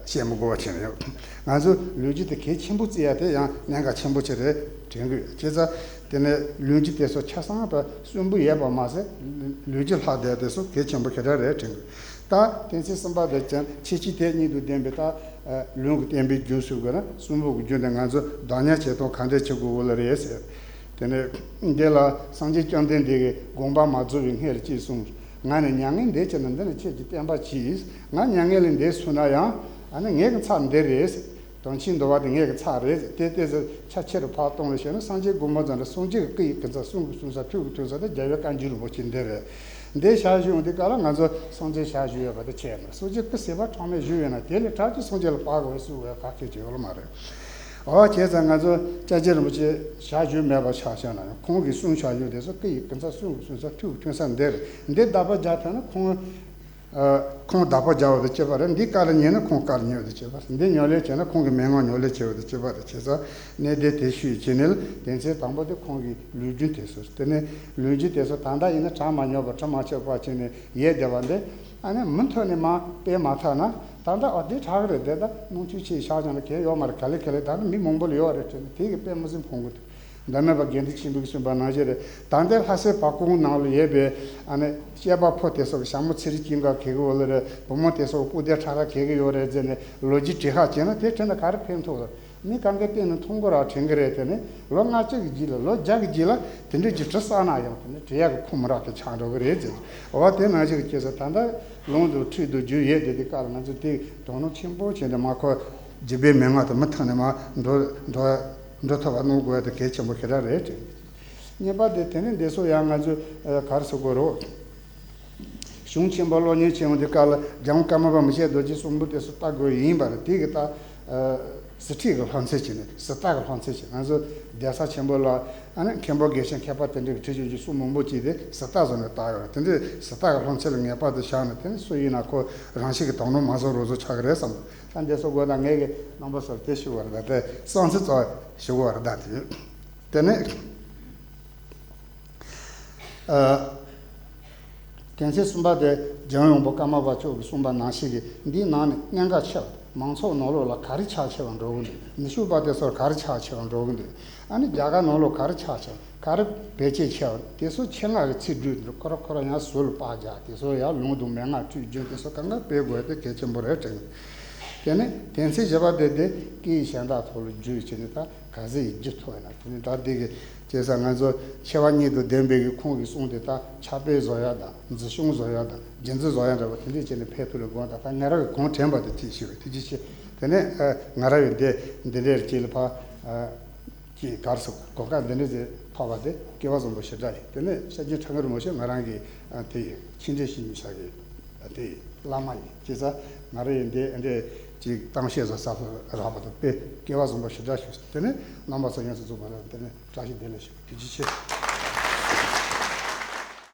བཤད་མི་དགོས་པ་བྱས་ནས་ཡོད། ང་ཚོ་ལོ་རྒྱུས་དེ་གལ་ཆེན་པོ་བརྩི་ཡ་དེ་ཡང་གནད་འགག་ཆེན་པོ་ཅིག་རེད་དྲན་གི་ཡོད། བྱས་ཙང་དེ་ནས་ལོ་རྒྱུས་དེ་ཚོ་ཆ་ཚང་ད་གསོན་པོ་ཡོད་པ་མ་ཟད་ལོ་རྒྱུས་ལྷག་བསྡད་དེ་ཚོ་གལ་ཆེན་པོ་ཞེ་དྲག་རེད་དྲན་གི་ཡོད། ད་དེ་ཚེ་གསུམ་པ་དེ་ཀྱང་ཆོས་སྤྱི་དེ་ཉིད་དུ་ལྡན་པའི་ད་ལུང་གི་བསྟན་པའི་རྒྱུ་ཟེར་དགོས་ན་གསོན་པོ་གི་རྒྱུ་དེ་ང་ཚོ་བདག་ཉར་བྱེད་སྟངས་ག་འདྲ་བྱེད་དགོས་ལ་རེད་ཟེར། དེ་ནས་འདི་ལ་སངས་རྒྱས་བཅོམ་ལྡན་འདས་ཀྱིས་དགོངས་པ་མ་རྫོགས་པའི་སྔོན་ལ་ཅི་གསུངས། ང་ནི་མྱ་ངན་འདས་ཕྱིར་ན་འདི་ནི་ཁྱེད་ཀྱི་བསྟན་པ་གྱིས། ང་མྱ་ངན་ལས་འདས་སོང་ན་ཡང་ཨ་ནི་ངེད་ཀྱི་ཚབ་འདི་རེད། དོན་ཆེན་འདུལ་བ་དེ་ངེད་ཀྱི་ཚབ་རེད། དེ་ལྟས་ཟེར་ཆ་ཆེ་རུ་ཕར་གཏོང་བ་བྱས་ན་སངས་རྒྱས་མགོན་པོ་ཙམ་རེད། སངས་རྒྱས་ཀྱི་སྐུ་ཡི་གི་ཚབ་གསུང་གི་གསུང་ས་ཐུགས་ཀྱི་ཐུགས་ས་དེ་རྒྱལ་བའི་བཀའ་འགྱུར་རིན་པོ་ཆེ་འདི་རེད། འདི་ཞལ་བཞུགས་འདི་ག་ལ་ང་ཚོ་སངས་རྒྱས་ཞལ་བཞུགས་ཡོད་པ་དེ་ཁྱད་མེད། སངས་རྒྱས་སྐུ་ཟེར་བ་གྲངས་མེད་བཞུགས་ཡོད་ན་དེ་ལས་དྲག་ཅིག་སངས་རྒྱས་ལ་བབ་དགོས་ཟེར་བའི་བཀའ་ཁྱད་ཅིག་ཡོད་ལ་མ་རེད། འོ་བྱས་ཙང་ང་ཚོ་སྐྱབས་རྗེ་རིན་པོ་ཆེ་ཞལ་བཞུགས་མེད་པ་ཆ་བཞག་ན་ཡང་ཁོང་གི་གསུང་ཞལ་བཞུགས་དེ་ཚོ་སྐུ་ཡི་གི་ཚབ་གསུང་གི་གསུང་ས་ཐུགས་ཀྱི་ཐུགས་ས་འདི་རེད། འདི་བརྡ་པ་རྒྱག་ཐུབ་ན་ཁོང་ཁོང་བརྡ་པ་རྒྱག་པ་དང་བཅས་པ་རེད། འདི་བཀའ་ལ་ཉན་ན་ཁོང་བཀའ་ལ་ཉན་པ་དང་བཅས་པ་རེད། འདི་ཉམས་ལེན་བྱས་ན་ཁོང་གི་མན་ངག་ཉམས་ལེན་བྱས་པ་དང་བཅས་པ་རེད། བྱས་ཙང་གནད་དོན་དེ་ཞུས་བྱས་ནས་ལ་དོན་ཚན་དང་པོ་དེ་ཁོང་གི་ལུས་རྒྱུན་དེ་ཚོ་དེ་ནས་ལུས་རྒྱུན་དེ་ཚོ་ད་ལྟ་ཡིན་ན་གྲ་མ་ཉོ་བ་གྲ་མ་ཆོད་པ་བྱས་ནས་ཡས་བསྡད་པ་འདི་ཨ་ནི་མུ་མཐུད་ནས་མ་སྤེལ་མ་ཐག་ན་ད་ལྟ་ཨ་འདི་དྲག་གི་རེད། དེ་ད་ནང་ཆོས་ཆེ་བཞག་ཀྱང་ལ་གལ་ཡོད་མ་རེད། ག་ལེ་ག་ལེ་ད་ནི་མི་མང་པོ་ལ་ཡོད་རེད་དྲན་ནས་དེ་གི་དཔེ་མི་སྲིད་ཕོངས་གི་འདུག། འདི་ནི་བ་དགེ་འདུན་ཆོས་འཕེལ་གྱིས་གསུངས་པ་ནང་བཞིན་རེད། ད་ལྟའི་ལྷ་སའི་བར་སྐོར་ནང་ལ་ཡོད་པའི་ཨ་ནི་སྐྱེས་པ་ཕོ་དེ་ཚོ་གི་ཞྭ་མོ་ཚེ་རིང་སྐྱིད་འགག་གེ་གི་འོག་ལ་རེད། བུ་མོ་དེ་ཚོ་གི་སྤུ་ལྡེ་ཁྲ་ཁྲ་གེ་གི་ཡོད་རེད་ཟེར་ནས་ལོ་རྒྱུས་བྲིས་ཁག་བྱས་ན་དེ་བྲིས་ན་ག་རེ་ཕན་ཐོགས་རེད། མི་གང་གི་སྟེང་ནས་མཐོང་གི་ར་དྲན་གི་རེད། དེ་ནི་ལོ་ལྔ་བཅུ་གི་རྗེས་ལ་ལོ་བརྒྱ་གི་རྗེས་ལ་དེ་འདྲས་ཀྱི་བྲིས་བསགས་ན་ཡང་དེ་ནི་བྲིས་ཡག་གི་ཁོམ་རག་གི་ཆགས་འགྲོ་གི་རེད་ཟེར། འོ་དེ་ནང་བཞིན་གྱི་སྐྱེས་ས་ད་ལྟ་ལུང་དུ་ཁྲིད་དུ་རྒྱུ་ཡོད་དེ་དེ་སྐབས་ལ་ང་ཚོ་དེ་དོ་སྣང་ཆེན་པོ་བྱས་ནས་མ་ཁོ་རྒྱུད་པའི་མན་ངག་དེ་མུ་མཐུད་ནས་མ་འགྲོ་འགྲོ། འགྲོ་ཐུབ་པ་གནང་དགོས་དེ་གལ་ཆེན་པོ་ཞེ་དྲག་རེད་དྲན། གཉིས་པ་དེ་དེ་ནི་འདི་ཚོ་ཡང་ང་ཚོས་ག་རེ་ཟེར་དགོས་རེད། གཞུང་ཆེན་པོ་གློག་བརྙན་ཆེན་མོ་འདི་སྐབས་ལ་རྒྱལ་དབང་ཀརྨ་པ་མི་ཕྱེད་རྡོ་རྗེ་གསུང་འབུམ་དེ་ཚོ་ལྟ་དགོས་ཡིན་པ་རེད། དེ་གི་ད་ཟི་ཁྲིད་ཀྱི་ལྷུང་བཟེད་བྱས་ནས་ཟི་ལྟ་གི་ལྷུང་བཟེད་བྱས། ང་ཚོ་གདན་ས་ཆེན་པོ་ལ་ཨ་ནི་མཁན་པོ་དགེ་བཤེས་མཁས་པ་དེ་འདྲ་གི་ཁྲིད་གཞུང་གི་གསུང་མང་པོ་ཅིག་དེ་ཟི་ལྟ་བཟོ་ནས་བཏགས་ཡོད་རེད། དེ་འདྲའི་ཟི་ལྟ་གི་ལྷུང་བཟེད་ལ་ངེས་པར་དུ་བཞག་ནས་དེ་ནི་སུ་ཡིན་ན་ཁོ་རང་ཤེས་ཀྱི་དོགས་སྣང་མ་བཟོ་རོགས་བཟོ་ཆགས་ཀྱི་རེད་བསམ། ད་འདི་ཚོ་དགོས་ན་ངས་ཀྱི་རྣམ་པ་ཚོར་དེ་ཞུ་བ་རེད། ད་དེ་བསམ་ཚུལ་ཚོ་ཞུ་བ་རེད། ད་དེ་དེ་ནས། ཨ། དོན་ཚན་གསུམ་པ་དེ་རྒྱལ་ཡོངས་པ་ཀརྨ་པ་མཆོག་གིས་གསུངས་པ་ནང་བཞིན་གྱི་འདིའི་ནང་ནས་གནད་འགག་ཆེ་བ་མང་ཚོགས་ནང་ལོགས་ལ་ག་རེ་ཆགས་ཆེ་བ་འགྲོ་གི་འདུག། ནུས་ཤུགས་པ་དེ་ཚོར་ག་རེ་ཆགས་ཆེ་བ་འགྲོ་གི་འདུག། ཨ་ནི་རྒྱ་གར་ནང་ལོགས་ག་རེ་ཆགས་ཆེ་བ་ག་རེ་བེད་སྤྱད་ཆེ་བ་དེ་ཚོ་ཆེད་མངགས་ཀྱི་ཚིག་སྦྲུལ་འདུག། ཁོ་ར་ཁོ་ར་ཡང་ཟུར་ལ་པར་རྒྱག་དེ་ཚོ་ཡང་ལུང་དང་མན་ངག་ཁྲིད་རྒྱུན་དེ་ཚོ་གང་ག་སྤེལ་དགོས་དེ་གལ་ཆེན་པོ་རེད་དྲན། དེ་ནས་དོན་ཚན་བཞི་པ་དེ་དེ་སྐད་ཡིག་གཞན་དག་ཐོག་ལ་བསྒྱུར་བྱས་ནས་ད། ག་ཚོད་ཡིན་རྒྱུ་ཐོག་ཡིན་ན་དེ་ནི་ད་འདི་གི་བྱས་ཙང་ང་ཚོ་ཆེ་བ་གཉིས་དང་ལྡན་པའི་གི་ཁོང་གི་གསུང་དེ་ད་ཕྱག་དཔེ་བཟོ་ཡ་དང་འཛིན་སྐྱོང་བཟོ་ཡ་དང་རྒྱུན་འཛིན་བཟོ་ཡ་འདྲ་བ་དེ་འདྲས་བྱས་ནས་ཕེབས་ཐུབ་ལ་དགོངས་དག། ད་ང་རང་གི་གོང་དྲན་པ་དེ་ཅིག་ཞུ་བའི་དེ་ཅི་ཆེ། དེ་ནས་ང་རང་གི་འདི་འདི་འདྲའི་ཅིག་ལ་ཕ་ཅིག་གར་སོང་གོ་སྐབས་འདི་འདྲས་ཅིག་ཐོབ་པ་དེ་སྐལ་བ་བཟང་པོ་ཞེ་དྲག་ཡིན། དེ་ནས་ཤར་རྒྱུད་ཁྲ་ངར་མོ་ཞེས་ང་རང་གི་དེ་ཡིན་ཕྱི་འབྲེལ་ཞིབ་འཇུག་བྱ་གི་དེ་ཡིན་བླ་མ་ཡིན། བྱས་ཙང་ང་རང་ཡིན་འདི་འདྲས་ཅིག་གཏམ་བཤད་བཟོ་ས་རག་པ་དང་དཔེ་སྐལ་བ་བཟང་པོ་ཞེ་དྲག་ཞུ། དེ་ནས་རྣམ་པ་ཚོ་ཡོངས་སུ་རྫོགས་པ་ལ་དེ་ནས་བཀྲ་ཤིས་བདེ་ལེགས་ཞུ། ཐུགས་རྗེ་ཆེ།